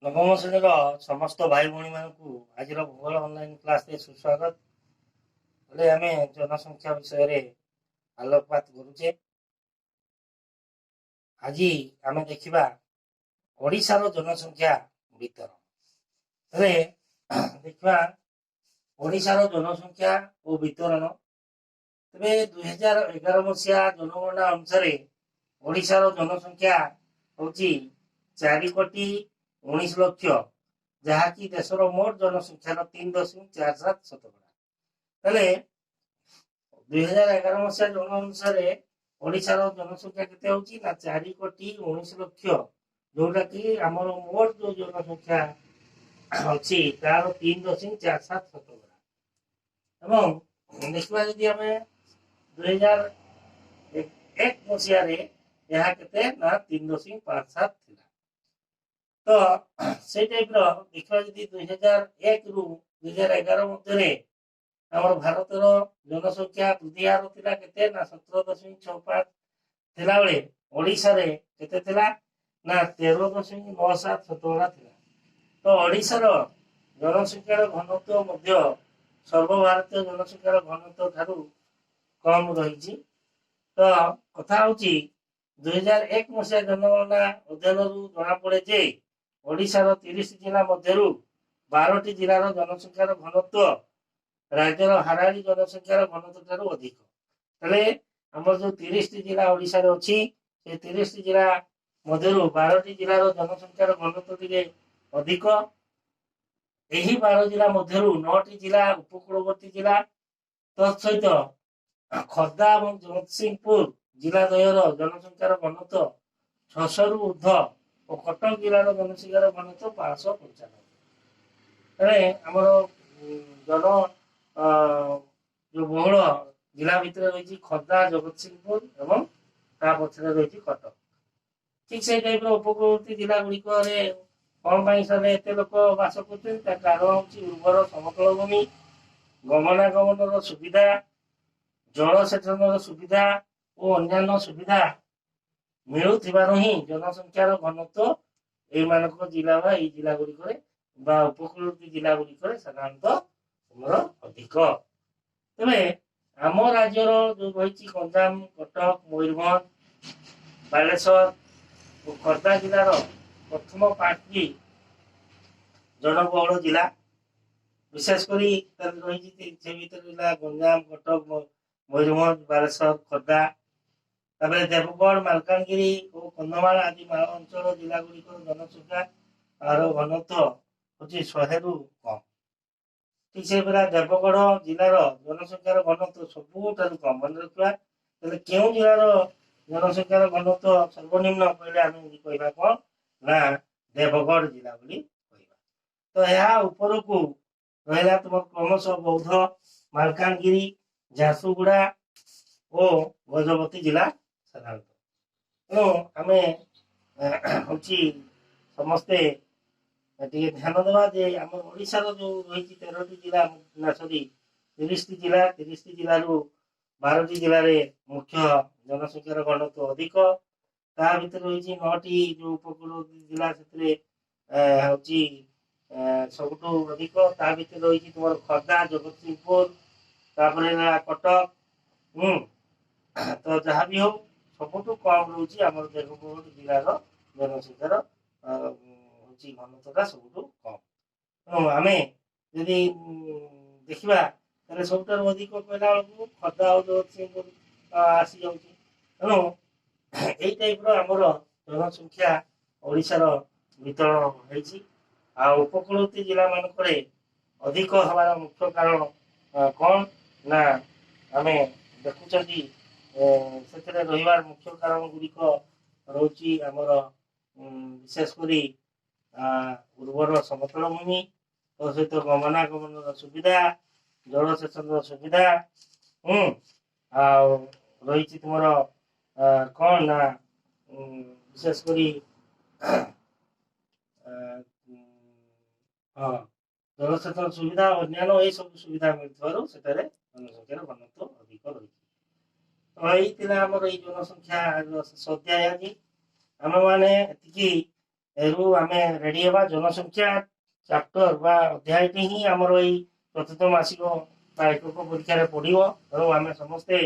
ନବମ ଶ୍ରେଣୀର ସମସ୍ତ ଭାଇ ଭଉଣୀମାନଙ୍କୁ ଆଜିର ଭୂଗୋଳ ଅନଲାଇନ୍ କ୍ଲାସରେ ସୁସ୍ୱାଗତ। ହେଲେ ଆମେ ଜନସଂଖ୍ୟା ବିଷୟରେ ଆଲୋକପାତ କରୁଛେ। ଆଜି ଆମେ ଦେଖିବା ଓଡ଼ିଶାର ଜନସଂଖ୍ୟା ବିତରଣ। ହେଲେ ଦେଖିବା ଓଡ଼ିଶାର ଜନସଂଖ୍ୟା ଓ ବିତରଣ। ତେବେ 2011 ମସିହା ଜନଗଣନା ଅନୁସାରେ ଓଡ଼ିଶାର ଜନସଂଖ୍ୟା ହଉଛି 4 କୋଟି 19 ଲକ୍ଷ, ଯାହାକି ଦେଶର ମୋଟ ଜନସଂଖ୍ୟାର 3.47%। ତାହେଲେ 2011 ମସିହା ଜନ ଅନୁସାରେ ଓଡ଼ିଶାର ଜନସଂଖ୍ୟା କେତେ ହଉଛି ନା 4 କୋଟି 19 ଲକ୍ଷ, ଯୋଉଟା କି ଆମର ମୋଟ ଯୋଉ ଜନସଂଖ୍ୟା ଅଛି ତାର 3.47%। ଏବଂ ଦେଖିବା ଯଦି ଆମେ 2001 ମସିହାରେ ଏହା କେତେ ନା 3.57 ଥିଲା। ତ ସେଇ ଟାଇପର ଦେଖିବା ଯଦି 2001ରୁ 2011 ମଧ୍ୟରେ ଆମର ଭାରତର ଜନସଂଖ୍ୟା ବୃଦ୍ଧି ହାର ଥିଲା କେତେ ନା 17.65 ଥିଲାବେଳେ ଓଡ଼ିଶାରେ କେତେ ଥିଲା ନା 13.97% ଥିଲା। ତ ଓଡ଼ିଶାର ଜନସଂଖ୍ୟାର ଘନତ୍ୱ ମଧ୍ୟ ସର୍ବଭାରତୀୟ ଜନସଂଖ୍ୟାର ଘନତ୍ୱ ଠାରୁ କମ ରହିଛି। ତ କଥା ହଉଛି, 2001 ମସିହା ଜନଗଣନା ଅଧ୍ୟୟନରୁ ଜଣାପଡେ ଯେ ଓଡ଼ିଶାର 30 ଜିଲ୍ଲା ମଧ୍ୟରୁ 12ଟି ଜିଲ୍ଲାର ଜନସଂଖ୍ୟାର ଘନତ୍ୱ ରାଜ୍ୟର ହାରାହାରି ଜନସଂଖ୍ୟାର ଘନତ୍ୱ ଠାରୁ ଅଧିକ। ତାହେଲେ ଆମର ଯୋଉ 30ଟି ଜିଲ୍ଲା ଓଡ଼ିଶାରେ ଅଛି, ସେ 30ଟି ଜିଲ୍ଲା ମଧ୍ୟରୁ 12ଟି ଜିଲ୍ଲାର ଜନସଂଖ୍ୟାର ଘନତ୍ୱ ଟିକେ ଅଧିକ। ଏହି 12 ଜିଲ୍ଲା ମଧ୍ୟରୁ ନଅଟି ଜିଲ୍ଲା ଉପକୂଳବର୍ତ୍ତୀ ଜିଲ୍ଲା। ତତ୍ ସହିତ ଖୋର୍ଦ୍ଧା ଏବଂ ଜଗତସିଂହପୁର ଜିଲ୍ଲା ଦ୍ୱୟର ଜନସଂଖ୍ୟାର ଘନତ୍ୱ 600ରୁ ଉର୍ଦ୍ଧ୍ୱ ଓ କଟକ ଜିଲ୍ଲାର ଜନସଂଖ୍ୟାର ଘନତ୍ୱ 595। ତେଣୁ ଆମର ଜନ ଯୋଉ ବହୁଳ ଜିଲ୍ଲା ଭିତରେ ରହିଛି ଖୋର୍ଦ୍ଧା, ଜଗତସିଂହପୁର ଏବଂ ତା ପଛରେ ରହିଛି କଟକ। ଠିକ ସେଇ ଟାଇପର ଉପକୂଳବର୍ତ୍ତୀ ଜିଲ୍ଲା ଗୁଡ଼ିକରେ କଣ ପାଇଁ ସେମାନେ ଏତେ ଲୋକ ବାସ କରୁଛନ୍ତି? ତା କାରଣ ହଉଛି ଉର୍ବର ସମତଳ ଭୂମି, ଗମନାଗମନର ସୁବିଧା, ଜଳସେଚନର ସୁବିଧା ଓ ଅନ୍ୟାନ୍ୟ ସୁବିଧା ମିଳୁଥିବାରୁ ହିଁ ଜନସଂଖ୍ୟାର ଘନତ୍ୱ ଏଇମାନଙ୍କ ଜିଲ୍ଲା ବା ଏଇ ଜିଲ୍ଲା ଗୁଡ଼ିକରେ ବା ଉପକୂଳବର୍ତ୍ତୀ ଜିଲ୍ଲା ଗୁଡ଼ିକରେ ସାଧାରଣତଃ ତୁମର ଅଧିକ। ତେବେ ଆମ ରାଜ୍ୟର ଯୋଉ ରହିଛି ଗଞ୍ଜାମ, କଟକ, ମୟୂରଭଞ୍ଜ, ବାଲେଶ୍ୱର ଓ ଖୋର୍ଦ୍ଧା ଜିଲ୍ଲାର ପ୍ରଥମ ପାଞ୍ଚଟି ଜନବହୁଳ ଜିଲ୍ଲା। ବିଶେଷ କରି ତାର ରହିଛି ସେ ଭିତରେ ହେଲା ଗଞ୍ଜାମ, କଟକ, ମୟୂରଭଞ୍ଜ, ବାଲେଶ୍ୱର, ଖୋର୍ଦ୍ଧା। ତାପରେ ଦେବଗଡ଼, ମାଲକାନଗିରି ଓ କନ୍ଧମାଳ ଆଦି ମାଳ ଅଞ୍ଚଳ ଜିଲ୍ଲା ଗୁଡ଼ିକର ଜନସଂଖ୍ୟା ର ଘନତ୍ୱ ହଉଛି 100ରୁ କମ। ଠିକ ସେହିପରି ଦେବଗଡ଼ ଜିଲ୍ଲାର ଜନସଂଖ୍ୟାର ଘନତ୍ୱ ସବୁଠାରୁ କମ। ମନେ ରଖିବା, ତାହେଲେ କେଉଁ ଜିଲ୍ଲାର ଜନସଂଖ୍ୟାର ଘନତ୍ୱ ସର୍ବନିମ୍ନ କହିଲେ ଆମେ ଯଦି କହିବା କଣ ନା ଦେବଗଡ଼ ଜିଲ୍ଲା ବୋଲି କହିବା। ତ ଏହା ଉପରକୁ ରହିଲା ତୁମର କ୍ରମଶଃ ବୌଦ୍ଧ, ମାଲକାନଗିରି, ଝାରସୁଗୁଡ଼ା ଓ ଗଜପତି ଜିଲ୍ଲା ସାଧାରଣତଃ। ତେଣୁ ଆମେ ହଉଛି ସମସ୍ତେ ଟିକେ ଧ୍ୟାନ ଦେବା ଯେ ଆମର ଓଡ଼ିଶାର ଯୋଉ ରହିଛି 13ଟି ଜିଲ୍ଲା ନା ସରି 30ଟି ଜିଲ୍ଲା, 30ଟି ଜିଲ୍ଲାରୁ 12ଟି ଜିଲ୍ଲାରେ ମୁଖ୍ୟ ଜନସଂଖ୍ୟାର ଘନତ୍ୱ ଅଧିକ। ତା ଭିତରେ ରହିଛି ନଅଟି ଯୋଉ ଉପକୂଳବର୍ତ୍ତୀ ଜିଲ୍ଲା, ସେଥିରେ ହଉଛି ସବୁଠୁ ଅଧିକ। ତା ଭିତରେ ରହିଛି ତୁମର ଖୋର୍ଦ୍ଧା, ଜଗତସିଂହପୁର, ତାପରେ ହେଲା କଟକ। ତ ଯାହା ବି ହଉ, ସବୁଠୁ କମ ରହୁଛି ଆମର ଦେବଗଡ଼ ଜିଲ୍ଲାର ଜନସଂଖ୍ୟାର ହଉଛି ଘନତ୍ୱଟା ସବୁଠୁ କମ। ତେଣୁ ଆମେ ଯଦି ଦେଖିବା, ତାହେଲେ ସବୁଠାରୁ ଅଧିକ କହିଲା ବେଳକୁ ଖୋର୍ଦ୍ଧା ଆଉ ଜଗତସିଂହପୁର ଆସିଯାଉଛି। ତେଣୁ ଏଇ ଟାଇପର ଆମର ଜନସଂଖ୍ୟା ଓଡ଼ିଶାର ବିତରଣ ହେଇଛି। ଆଉ ଉପକୂଳବର୍ତ୍ତୀ ଜିଲ୍ଲା ମାନଙ୍କରେ ଅଧିକ ହେବାର ମୁଖ୍ୟ କାରଣ କଣ ନା ଆମେ ଦେଖୁଛନ୍ତି ସେଥିରେ ରହିବାର ମୁଖ୍ୟ କାରଣ ଗୁଡ଼ିକ ରହୁଛି ଆମର ବିଶେଷ କରି ଉର୍ବର ସମତଳ ଭୂମି, ତା ସହିତ ଗମନାଗମନର ସୁବିଧା, ଜଳସେଚନର ସୁବିଧା, ଆଉ ରହିଛି ତୁମର କଣ ନା ବିଶେଷ କରି ହଁ, ଜଳସେଚନ ସୁବିଧା, ଅନ୍ୟାନ୍ୟ ଏଇ ସବୁ ସୁବିଧା ମିଳୁଥିବାରୁ ସେଠାରେ ଜନସଂଖ୍ୟାର ଘନତ୍ୱ ଅଧିକ ରହିଛି। ତ ଏଇ ଥିଲା ଆମର ଏଇ ଜନସଂଖ୍ୟା ଶେଷ ଅଧ୍ୟାୟ। ଆଜି ଆମେମାନେ ଏତିକି ରୁ ଆମେ ରେଡି ହେବା। ଜନସଂଖ୍ୟା ଚାପ୍ଟର ବା ଅଧ୍ୟାୟଟି ହିଁ ଆମର ଏଇ ଚତୁର୍ଥ ମାସିକ ବା ଏକକ ପରୀକ୍ଷାରେ ପଡ଼ିବ। ତେଣୁ ଆମେ ସମସ୍ତେ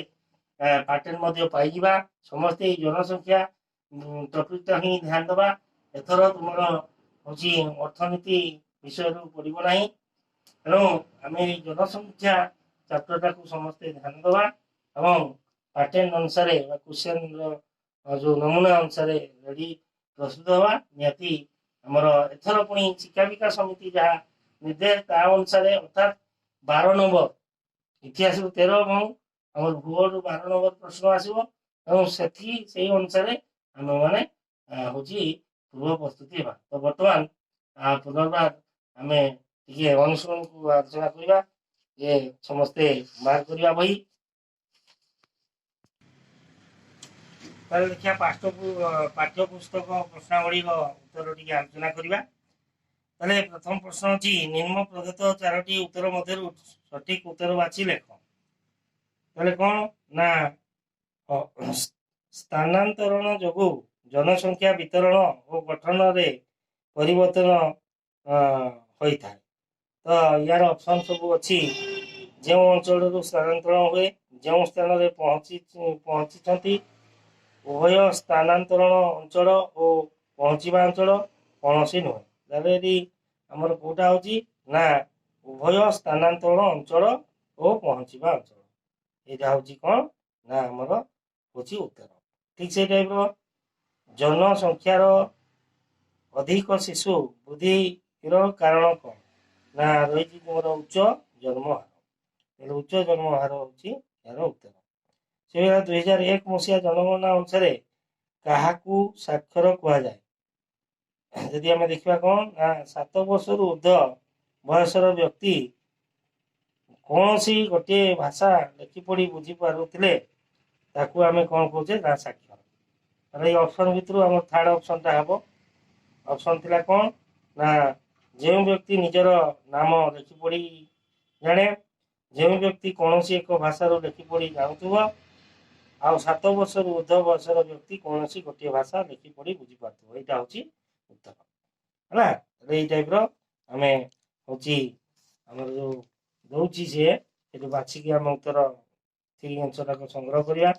ପାଟର୍ନ ମଧ୍ୟ ପାଇଯିବା। ସମସ୍ତେ ଏଇ ଜନସଂଖ୍ୟା ଟପିକଟା ହିଁ ଧ୍ୟାନ ଦେବା। ଏଥର ତୁମର ହଉଛି ଅର୍ଥନୀତି ବିଷୟରୁ ପଡ଼ିବ ନାହିଁ। ତେଣୁ ଆମେ ଏଇ ଜନସଂଖ୍ୟା ଚାପ୍ଟରଟାକୁ ସମସ୍ତେ ଧ୍ୟାନ ଦେବା ଏବଂ ପାଟର୍ନ ଅନୁସାରେ ବା କ୍ୱେଶ୍ଚନର ଯୋଉ ନମୁନା ଅନୁସାରେ ରେଡି ପ୍ରସ୍ତୁତ ହେବା। ନିହାତି ଆମର ଏଥର ପୁଣି ଶିକ୍ଷା ବିକାଶ ସମିତି ଯାହା ନିର୍ଦ୍ଦେଶ ତା ଅନୁସାରେ, ଅର୍ଥାତ୍ 12 ନମ୍ବର ଇତିହାସରୁ 13 ଏବଂ ଆମର ଭୂଗୋଳରୁ 12 ନମ୍ବର ପ୍ରଶ୍ନ ଆସିବ ଏବଂ ସେଠି ସେଇ ଅନୁସାରେ ଆମେମାନେ ହଉଛି ପୂର୍ବ ପ୍ରସ୍ତୁତି ହେବା। ତ ବର୍ତ୍ତମାନ ପୁନର୍ବାର ଆମେ ଟିକେ ଅନୁସରଣକୁ ଆଲୋଚନା କରିବା ଯେ ସମସ୍ତେ ବାହାର କରିବା ବହି। ତାହେଲେ ଦେଖିବା ପାଠ୍ୟ ପୁସ୍ତକ ପ୍ରଶ୍ନାବଳୀର ଉତ୍ତର ଟିକେ ଆଲୋଚନା କରିବା। ତାହେଲେ ପ୍ରଥମ ପ୍ରଶ୍ନ ଅଛି, ନିମ୍ନ ପ୍ରଦତ୍ତ 4ଟି ଉତ୍ତର ମଧ୍ୟରୁ ସଠିକ ଉତ୍ତର ବାଛି ଲେଖ। ତାହେଲେ କଣ ନା ସ୍ଥାନାନ୍ତରଣ ଯୋଗୁଁ ଜନସଂଖ୍ୟା ବିତରଣ ଓ ଗଠନରେ ପରିବର୍ତ୍ତନ ହୋଇଥାଏ। ତ ୟାର ଅପସନ ସବୁ ଅଛି, ଯେଉଁ ଅଞ୍ଚଳରୁ ସ୍ଥାନାନ୍ତରଣ ହୁଏ, ଯେଉଁ ସ୍ଥାନରେ ପହଞ୍ଚିଛନ୍ତି, ଉଭୟ ସ୍ଥାନାନ୍ତରଣ ଅଞ୍ଚଳ ଓ ପହଞ୍ଚିବା ଅଞ୍ଚଳ, କୌଣସି ନୁହେଁ। ତାହେଲେ ଏଠି ଆମର କୋଉଟା ହଉଛି ନା ଉଭୟ ସ୍ଥାନାନ୍ତରଣ ଅଞ୍ଚଳ ଓ ପହଞ୍ଚିବା ଅଞ୍ଚଳ, ଏଇଟା ହଉଛି କଣ ନା ଆମର ହଉଛି ଉତ୍ତର। ଠିକ ସେଇ ଟାଇପର ଜନସଂଖ୍ୟାର ଅଧିକ ଶିଶୁ ବୃଦ୍ଧିର କାରଣ କଣ ନା ରହିଛି ତୁମର ଉଚ୍ଚ ଜନ୍ମ ହାର। ତାହେଲେ ଉଚ୍ଚ ଜନ୍ମ ହାର ହଉଛି ଏହାର ଉତ୍ତର। ସେଭଳିଆ 2001 ମସିହା ଜନଗଣନା ଅନୁସାରେ କାହାକୁ ସାକ୍ଷର କୁହାଯାଏ? ଯଦି ଆମେ ଦେଖିବା କଣ ନା 7 ବର୍ଷରୁ ଉର୍ଦ୍ଧ୍ୱ ବୟସର ବ୍ୟକ୍ତି କୌଣସି ଗୋଟିଏ ଭାଷା ଲେଖି ପଢ଼ି ବୁଝିପାରୁଥିଲେ ତାକୁ ଆମେ କଣ କହୁଛେ ନା ସାକ୍ଷର। ତାହେଲେ ଏଇ ଅପସନ ଭିତରୁ ଆମର ଥାର୍ଡ ଅପସନଟା ହବ। ଅପସନ ଥିଲା କଣ ନା ଯେଉଁ ବ୍ୟକ୍ତି ନିଜର ନାମ ଲେଖି ପଢ଼ି ଜାଣେ, ଯେଉଁ ବ୍ୟକ୍ତି କୌଣସି ଏକ ଭାଷାରୁ ଲେଖି ପଢ଼ି ଜାଣୁଥିବ, ଆଉ 7 ବର୍ଷରୁ ଉର୍ଦ୍ଧ୍ୱ ବୟସର ବ୍ୟକ୍ତି କୌଣସି ଗୋଟିଏ ଭାଷା ଲେଖି ପଢ଼ି ବୁଝିପାରୁଥିବ, ଏଇଟା ହଉଛି ଉତ୍ତର ହେଲା। ତାହେଲେ ଏଇ ଟାଇପର ଆମେ ହଉଛି ଆମର ଯୋଉ ଦଉଛି ସିଏ ସେଠୁ ବାଛିକି ଆମେ ଉତ୍ତର ଠିକ ଜିନିଷଟାକୁ ସଂଗ୍ରହ କରିବା।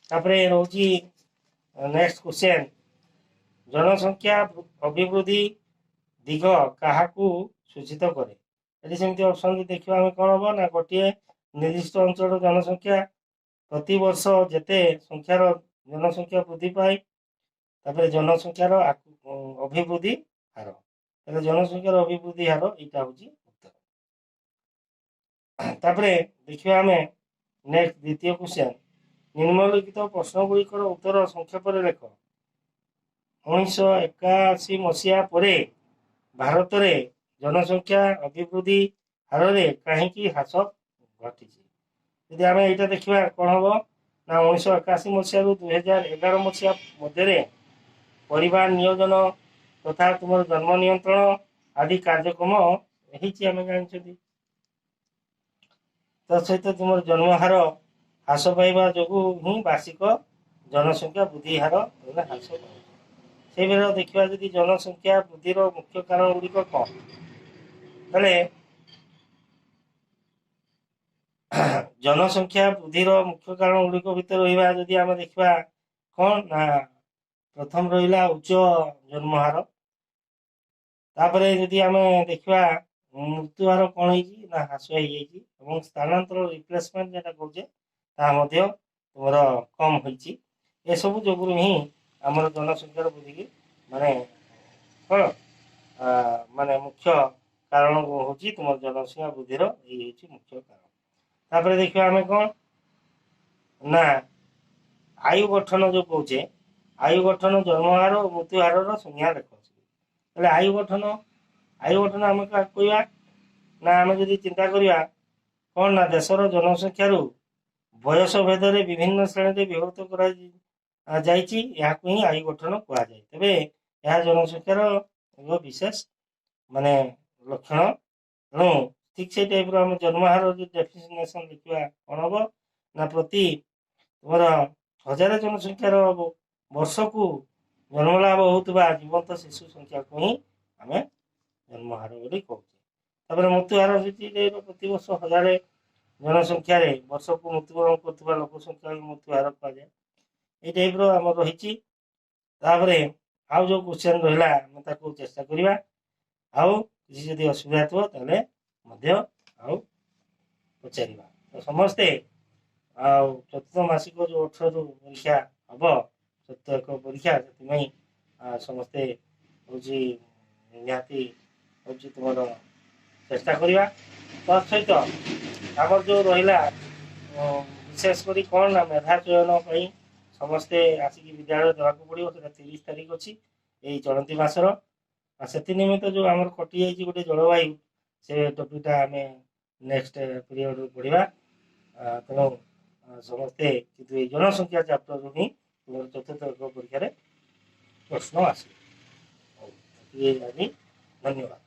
ତାପରେ ରହୁଛି ନେକ୍ସଟ କ୍ୱେଶ୍ଚନ, ଜନସଂଖ୍ୟା ଅଭିବୃଦ୍ଧି ଦିଗ କାହାକୁ ସୂଚିତ କରେ? ଏଠି ସେମିତି ଅପସନ ଦେଖିବା ଆମେ କଣ ହବ ନା ଗୋଟିଏ ନିର୍ଦ୍ଦିଷ୍ଟ ଅଞ୍ଚଳର ଜନସଂଖ୍ୟା ପ୍ରତିବର୍ଷ ଯେତେ ସଂଖ୍ୟାର ଜନସଂଖ୍ୟା ବୃଦ୍ଧି ପାଏ, ତାପରେ ଜନସଂଖ୍ୟାର ଅଭିବୃଦ୍ଧି ହାର। ତାହେଲେ ଜନସଂଖ୍ୟାର ଅଭିବୃଦ୍ଧି ହାର ଏଇଟା ହଉଛି ଉତ୍ତର। ତାପରେ ଦେଖିବା ଆମେ ନେକ୍ସଟ ଦ୍ୱିତୀୟ କ୍ୱେଶ୍ଚନ, ନିମ୍ନଲିଖିତ ପ୍ରଶ୍ନ ଗୁଡ଼ିକର ଉତ୍ତର ସଂକ୍ଷେପରେ ଲେଖ। 1981 ମସିହା ପରେ ଭାରତରେ ଜନସଂଖ୍ୟା ଅଭିବୃଦ୍ଧି ହାରରେ କାହିଁକି ହ୍ରାସ ଘଟିଛି? ଯଦି ଆମେ ଏଇଟା ଦେଖିବା କଣ ହବ ନା 1981 ମସିହାରୁ 2011 ମସିହା ମଧ୍ୟରେ ପରିବାର ନିୟୋଜନ ତଥା ତୁମର ଜନ୍ମ ନିୟନ୍ତ୍ରଣ ଆଦି କାର୍ଯ୍ୟକ୍ରମ ହେଇଛି, ଆମେ ଜାଣିଛନ୍ତି। ତା ସହିତ ତୁମର ଜନ୍ମ ହାର ହ୍ରାସ ପାଇବା ଯୋଗୁଁ ହିଁ ବାର୍ଷିକ ଜନସଂଖ୍ୟା ବୃଦ୍ଧି ହାର ହ୍ରାସ ପାଉଛି। ସେଇଭଳି ଦେଖିବା ଯଦି ଜନସଂଖ୍ୟା ବୃଦ୍ଧିର ମୁଖ୍ୟ କାରଣ ଗୁଡ଼ିକ କଣ, ତାହେଲେ ଜନସଂଖ୍ୟା ବୃଦ୍ଧିର ମୁଖ୍ୟ କାରଣ ଗୁଡ଼ିକ ଭିତରେ ରହିବା ଯଦି ଆମେ ଦେଖିବା କଣ ନା ପ୍ରଥମ ରହିଲା ଉଚ୍ଚ ଜନ୍ମହାର, ତାପରେ ଯଦି ଆମେ ଦେଖିବା ମୃତ୍ୟୁହାର କଣ ହେଇଛି ନା ହ୍ରାସ ହେଇଯାଇଛି, ଏବଂ ସ୍ଥାନାନ୍ତର ରିପ୍ଲେସମେଣ୍ଟ ଯେଟା କହୁଛେ ତାହା ମଧ୍ୟ ତୁମର କମ ହେଇଛି। ଏସବୁ ଯୋଗୁରୁ ହିଁ ଆମର ଜନସଂଖ୍ୟାର ବୃଦ୍ଧିକି ମାନେ କଣ ମାନେ ମୁଖ୍ୟ କାରଣ ହଉଛି ତୁମର ଜନସଂଖ୍ୟା ବୃଦ୍ଧିର ଏଇ ହେଉଛି ମୁଖ୍ୟ କାରଣ। ତାପରେ ଦେଖିବା ଆମେ କଣ ନା ଆୟୁ ଗଠନ ଯୋଉ କହୁଛେ, ଆୟୁ ଗଠନ ଜନ୍ମହାର ଓ ମୃତ୍ୟୁହାରର ସଂଜ୍ଞା ଲେଖ। ତାହେଲେ ଆୟୁ ଗଠନ ଆମେ କାହାକୁ କହିବା ନା ଆମେ ଯଦି ଚିନ୍ତା କରିବା କଣ ନା ଦେଶର ଜନସଂଖ୍ୟାରୁ ବୟସ ଭେଦରେ ବିଭିନ୍ନ ଶ୍ରେଣୀରେ ବିଭକ୍ତ କରାଯାଇଛି, ଏହାକୁ ହିଁ ଆୟୁ ଗଠନ କୁହାଯାଏ। ତେବେ ଏହା ଜନସଂଖ୍ୟାର ଏକ ବିଶେଷ ମାନେ ଲକ୍ଷଣ। ତେଣୁ ଠିକ ସେଇ ଟାଇପର ଆମେ ଜନ୍ମହାର ଯଦି ଡେଫିନେସନ ଲେଖିବା କଣ ହବ ନା ପ୍ରତି ତୁମର 1000 ଜନସଂଖ୍ୟାର ବର୍ଷକୁ ଜନ୍ମଲାଭ ହେଉଥିବା ଜୀବନ୍ତ ଶିଶୁ ସଂଖ୍ୟାକୁ ହିଁ ଆମେ ଜନ୍ମହାର ବୋଲି କହୁଛେ। ତାପରେ ମୃତ୍ୟୁହାର ହେଉଛି ଯେ ପ୍ରତିବର୍ଷ 1000 ଜନସଂଖ୍ୟାରେ ବର୍ଷକୁ ମୃତ୍ୟୁବରଣ କରୁଥିବା ଲୋକ ସଂଖ୍ୟା ମୃତ୍ୟୁହାର କୁହାଯାଏ। ଏଇ ଟାଇପର ଆମର ରହିଛି। ତାପରେ ଆଉ ଯୋଉ କ୍ୱେଶ୍ଚନ ରହିଲା, ଆମେ ତାକୁ ଚେଷ୍ଟା କରିବା। ଆଉ କିଛି ଯଦି ଅସୁବିଧା ଥିବ, ତାହେଲେ ମଧ୍ୟ ଆଉ ପଚାରିବା। ତ ସମସ୍ତେ ଆଉ ଚତୁର୍ଥ ମାସିକ ଯୋଉ 18ରୁ ପରୀକ୍ଷା ହବ, ଚତୁର୍ଥ ଏକ ପରୀକ୍ଷା, ସେଥିପାଇଁ ସମସ୍ତେ ହଉଛି ନିହାତି ହଉଛି ତୁମର ଚେଷ୍ଟା କରିବା। ତା ସହିତ ଆମର ଯୋଉ ରହିଲା ବିଶେଷ କରି କ'ଣ ନା ମେଧା ଚୟନ ପାଇଁ ସମସ୍ତେ ଆସିକି ବିଦ୍ୟାଳୟ ଦେବାକୁ ପଡ଼ିବ। ସେଟା 30 ତାରିଖ ଅଛି ଏଇ ଚଳନ୍ତି ମାସର। ଆଉ ସେଥି ନିମିତ୍ତ ଯୋଉ ଆମର କଟିଯାଇଛି ଗୋଟେ ଜଳବାୟୁ, ସେ ଟପିକଟା ଆମେ ନେକ୍ସଟ ପିରିୟଡ଼ରୁ ପଢ଼ିବା। ତେଣୁ ସମସ୍ତେ କିନ୍ତୁ ଏଇ ଜନସଂଖ୍ୟା ଚାପ୍ଟରରୁ ହିଁ ତୁମର ଚତୁର୍ଥ ଏକ ପରୀକ୍ଷାରେ ପ୍ରଶ୍ନ ଆସିବ। ହଉ, ଏତିକି ଆଜି, ଧନ୍ୟବାଦ।